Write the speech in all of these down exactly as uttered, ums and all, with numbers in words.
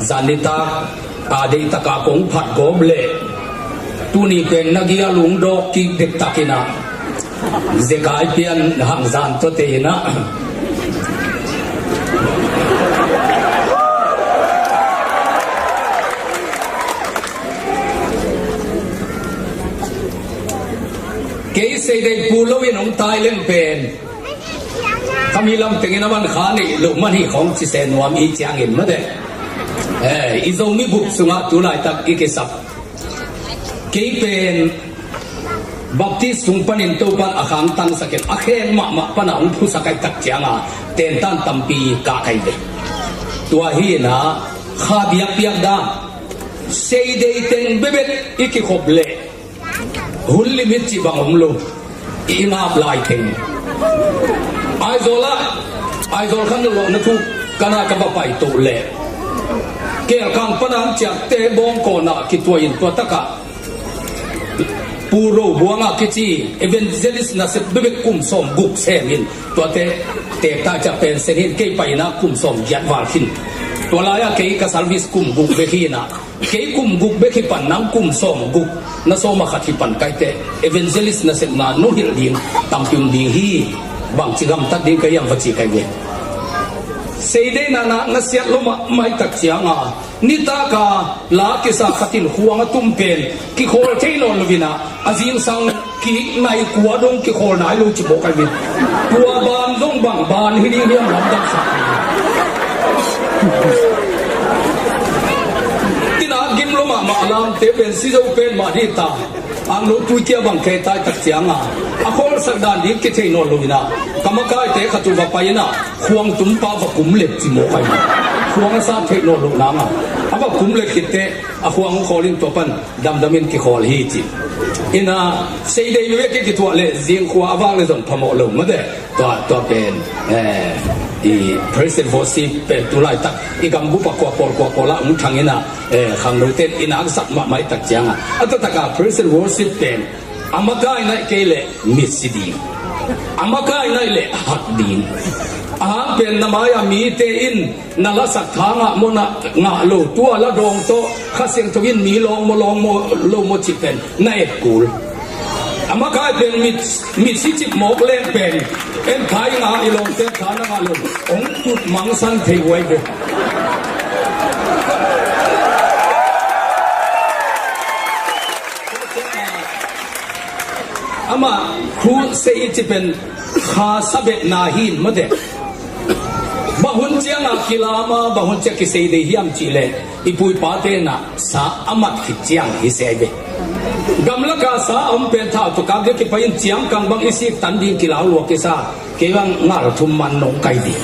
Zan nitak a deihtak a kong phat gawp leh tuni pen na gial ung dawk kik dektak in ah, zekai pian hang zan tuate in ah. Kei Seidei Pu lo in hong tai leng pen, kha mi lam tengin a man kha neih loh man hi khawng ci se nuam i ciangin mate. Eh, i Zomi bup sungah tu laitak i kisap. Kei pen Baptist sung panin Topan a khangtangsak in, a kheng mahmah pana hong phusak ahih tak cianga tentan tampi kah kai ve. Tua hi in ah, kha biakpiak dan, Seidei teng bebek i kikhop leh hun limit cih bang om lo, i ngap lai teng. Aizawl ah, Aizawl khan lawhna thu kana ka va paito leh, Kelkang pana hong ciahte bawngkawn ah kituah in, tua takah Pu Ro Buang a kici evangelist nasep bebek kum sawm guk sem in, tuate teekta ciah pension hi in, kei pai in ah kum sawm giat val khin. Tua lai-ah kei ka service kum guk bek hi in ah, kei kum guk bek hi pan, nang kum sawm guk, na sawm a khat hi pan kai teh, evangelist nasepna nong hilh ding tampi om ding hi. Bangci gamtat ding ka hiam, va ci kai ve. Seidei na na siat lo mahmah ahih tak cianga, nitak a la kisa khat in khuang a tum pen kikhawl thei nawn lo in ah, a zingsang kik nai kua dong kikhawl nai lo ci mawk ahi ve. Tua ban zong bang ban hi ding hiam, lamdang sak. Tina gim lo mahmah a lamte pen si zo pen mah hi ta. Ang lo tui kia bang kei tai tak cianga, a khawlsak dan ding kithei nawn lo in ah, ka makaite khat uh va pai in ah, khuang tumpa va kum leh ci mawk ahi. Khuang a sat theih nawn loh nanga, a va kum leh khit teh a khuang hong khawl in, tua pan damdam in kikhawl hi ci. In ah, Seidei bebek i kituah leh zingkhua a vak leh zong phamawh lo mate. Tua, tua pen, eh, i praise and worship pen tu laitak i gambup a kua pawl kua pawl ah hong thang in ah, eh, khangnote in i naksak mahmah ahih tak cianga, a taktak a praise and worship pen a makai naih kei leh mitsi ding, a makai naih leh hak ding. A hang pen na mai-a mite in na lasak tha ngah maw, na ngah lo, tua la dawng tawh Kha Siangtho in mi lawng maw, lawng maw, lo maw cih pen na et kul. A makai pen mit, mitsi cip mawk leng pen, en khai ngah i lawngte tha na ngah lo, hong tut mangsan thei uh ahi ve. Amah khu sei i ci pen kha sabetna hi in mate. Bang hun cianga kilam a, bang hun ciang kiseidei hiam cih leh, i pu i pate in ah sa a mat khit ciang hi se ahi ve. Gamlaka sa a om pen thau tawh kap ding kipai in ciangkang bang i sik tan ding kilau lua kisa, kei bang ngal thum man nong kai ding.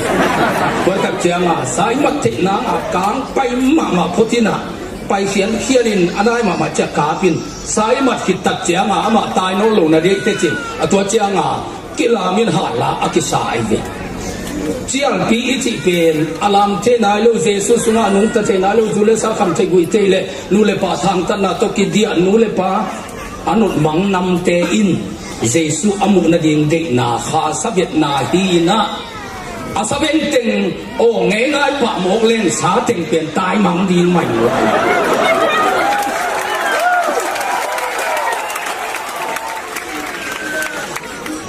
Tua tak cianga sa i mat theih nanga kang pai mahmah phot in ah, pai khiankhian in a nai mahmah ciang kap in, sa i mat khit tak cianga amah tai nawn lo na ding teh cin, a tua cianga kilam in hatla a kisa ahi ve. Cialpi i cih pen a lam thei nai lo, Jesu sungah a nungta thei nai lo, zu le sa kham thei guih thei leh nu le pa thangtatna tawh kidiah nu le pa a notmang namte in Jesu a muh nading deihna kha sabetna hi in ah, a sabet teng aw ngeingai pah mawk leng sa teng pen taimang ding mai uh.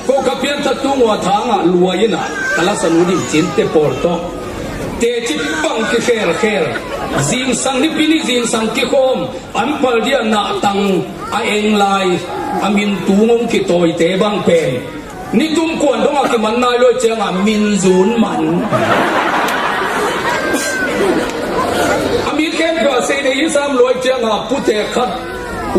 Ko ka pianthak tung ua thangah luai in ah ka lasanu ding cinte pawl tawh teci pang kikhelkhel, zingsang nipi ni zingsang kikhawm, an pal dia nahtang a eng lai a min tung hong kitawite bang pen nitum kuan dongah kiman nai lo cianga min zun man. A mi khempeuh a seidei hi sam lo cianga pute khat,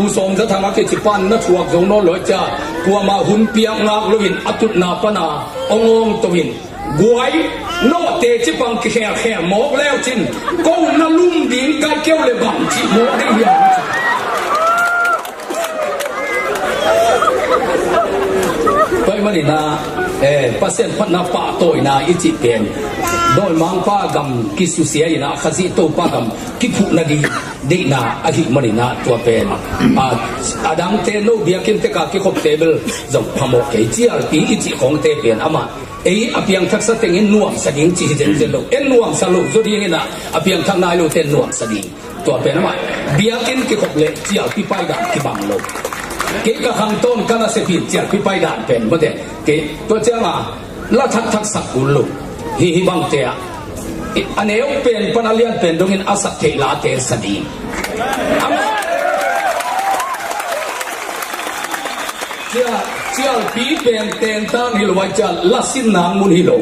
U Sawm Za Thang a kici pan na thuak zo nawn lo cia, kuamah hun piak ngak loin a tutna pana awngawng to in, guai, nawh teci pang kikhelkhel mawk leu cin ko na lum ding kai keu le bang cih mawk ding hiam? Tua ahih manin ah, eh, Pasian phatna pahtawina i cih pen Dawimangpa gam kisusia in ah Khazih Topa gam kiphuh nading deihna ahih manin ah tua pen, a, a dangte no biakinn tek a kikhopte bel zong phamawh kei. Cialpi i cih khawngte pen amah ei a piangthaksa tengin nuamsa ding ci hi zenzen lo. En nuamsa lo zaw ding in ah a piangthak nai lote nuamsa ding. Tua pen amah biakinn kikhop leh cialpi paidan kibang lo. Kei ka khangtawn ka nasep hi cialpi paidan pen mate. Kei tua ciangah la thakthak sak kul lo. Hih hih bangte ah a neu pen pan a lian pen dongin a sak theih late sa ding. Amah cia, cialpi pen tentan hi lo ai cia la sin nang mun hi lo.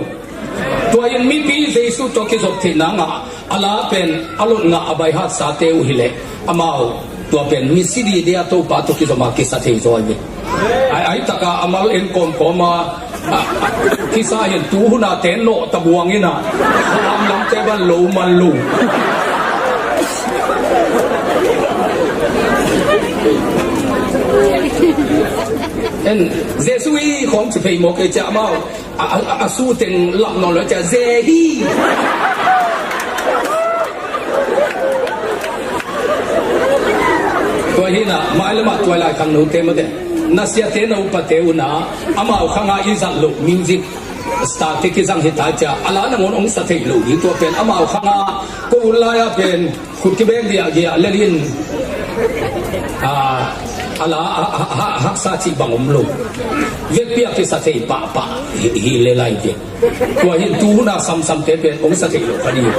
Tua in mipi Jesu tawh kizop theih nangah a la pen a lot ngah a baihatsate uh hileh amau tua pen mi si dide a Topa tawh kizom a kisa thei zaw hi ve. Ai, ai taka a mal en kawmkawm a, a, a, kisa hin tu huna ten nawh tabuang in ah a lamlamte ban lo man lo. En Jesu hi khawng ci phei mawk ei cia amau a, a, a, a su teng lap nawn lo cia ze hi. Tua hi na mailamah tuailai khangnote mate, na siate na upate una amau khanga i zat loh music star te kizang hi ta cia a la nangawn ong sa thei lo hi. Tua pen amau khanga ko un lai-a pen khut kibeng diahdiah lelin, a, a la a, a, a, a haksa cih bang om lo. Vekpi a kisa thei pahpah hi, hi le lai ve. Tua hin tu huna samsamte pen ong sa thei lo kha ding.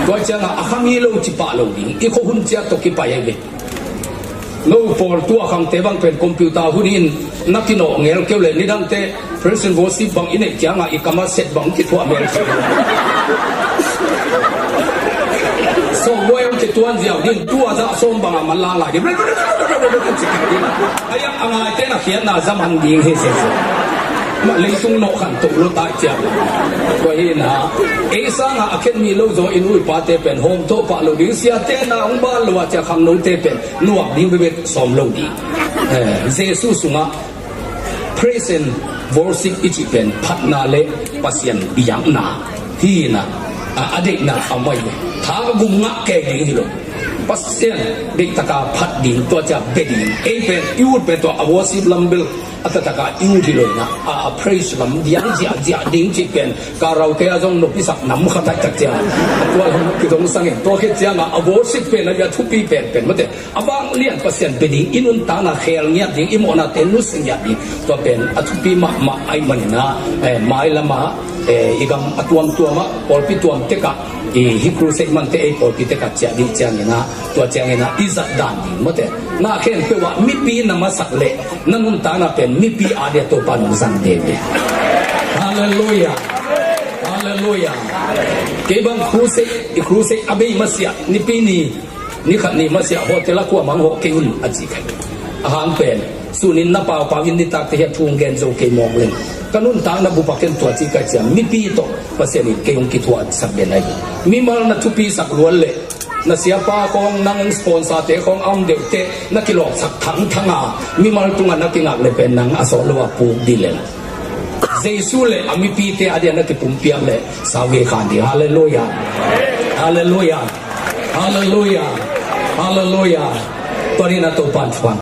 Tua ciangah a khang hi lo ci pah lo ding. I khuahun ciat tawh kipai ai ve. No pawl tua khangte bang pen computer hun in na kinawh ngel keu le nidangte Praise and worship bang i neih ciangah i kama set bang kithuah mel. So buai ang kituan ziau din tua zah sawm bangah man lang lai din. Ayah a ngaite na khiatna zaman ding hi sese. Mah leitung nawh khan tok lo tai ciang. Tua hi na ei sangah a khen mi lo zaw i nu i pate pen hawm tawh pah lo ding, siate na hong bal lo ah cia khangnote pen nuak ding bebek sawm lo ding. Eh, Jesu sungah Praise and worship i cih pen phatna le Pasian biakna hi na, a, a deihna a mai ve. Thagum ngah kei ding hi lo. Pasian deihtaka phat ding tua cia be ding. Ei pen i ut pen tua a worship lam bel a tataka i ut hi lo na, a, a praise lam diang ziahziah ding cih pen karaoke a zong nopisak nam khat ai tak cia. A tua lam kidong sangin tua khit cianga a worship pen a bia thupi pen pen mate. A vanglian Pasian be ding, i nuntakna khel ngiat ding, i mawhnate nusia ngiat ding. Tua pen a thupi mahmah ahih manin ah, eh, mailamah, eh, i gam a tuamtuamah pawlpi tuam tekah i hi crusade mante ei pawlpi tekah ciah ding ciangin ah, tua ciangin ah i zat dan ding mate. Na khempeuh ah mipi na masak leh na nuntakna pen mipi a dia Topa nung zang ding. Halleluiah. Halleluiah. Kei bang crusade, i crusade a bei masiah Nipi ni, ni khat ni masiah hotel a kuamah hong hawh kei un a ci kha hi. A hang pen sunin na paupau in nitakte hi a thu hong gen zo kei mawk leng ka nuntakna bup a ken tua ci ka hi ciang mipi tawh Pasian in kei hong kithuahsak den ahi. Mimal na thupisak luat leh na siapa khawng nang hong sponsor te khawng a om deuhteh na kilawpsak thangthang a mimal tungah na kingak leh pen nang a sawt lo a puk dih lel. Jesu le a mipite a dia na kipumpiak leh sau gei khan ding. Halleluiah. Halleluiah. Halleluiah. Halleluiah. Tua ni na Topan thuan.